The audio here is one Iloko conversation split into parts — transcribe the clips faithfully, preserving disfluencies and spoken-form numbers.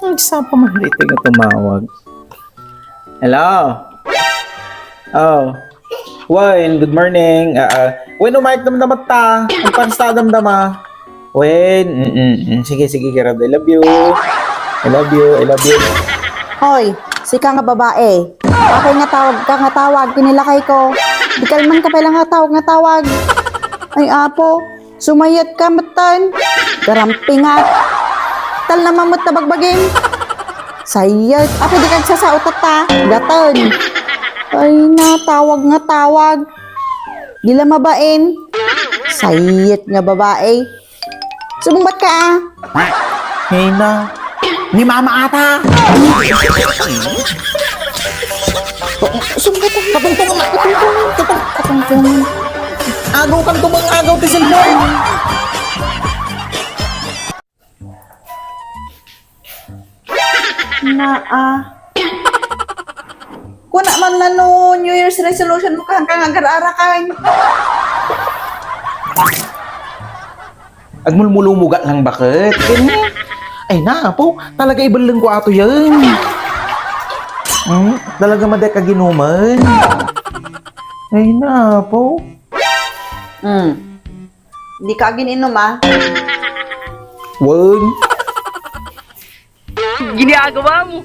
Nagsapa man dito nga tumawag. Hello? Oh. Wen, good morning. Ah, ah. Wen, umayat damdama ta. Agparesta damdama. Wen, mm, mm, mm. Sige, sige, Gerald. I love you. I love you, I love you. Hoy, sika nga babae. Apay nga tawag ka nga tawag, kinilakay ko. Di kalman ka pala nga tawag nga tawag. Ay, apo. Sumayat ka metten. Garampingat. Tal na mamut na bagbagin. Sayat. Apo di kagsasaot ta. Gatan. Ay na, tawag nga tawag. Di la mabain. Sayat nga babae. Subong bat ka, ah? Hey na. Ni mama ata. Sungkat, katungtong na, katungtong, katungtong, katungtong. Agaw kan tubang agaw ti cellphone. Naa. Kuna man na no New Year's resolution mo, kan ka nga agar-arakan. Agmulmulumuga lang baket. Ganyan. Ay na, apo. Talaga ibelleng ko ato yan. Hmm, talaga madek kaginuman. Ay na, apo. Hmm. Di ka agin-inom, ah. Wen. Ginagawa mo.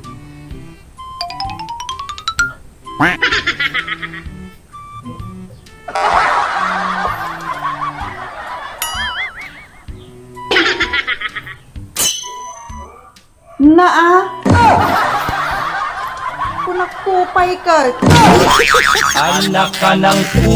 Naa. Kunak kupay ka. Anak ka ng pu.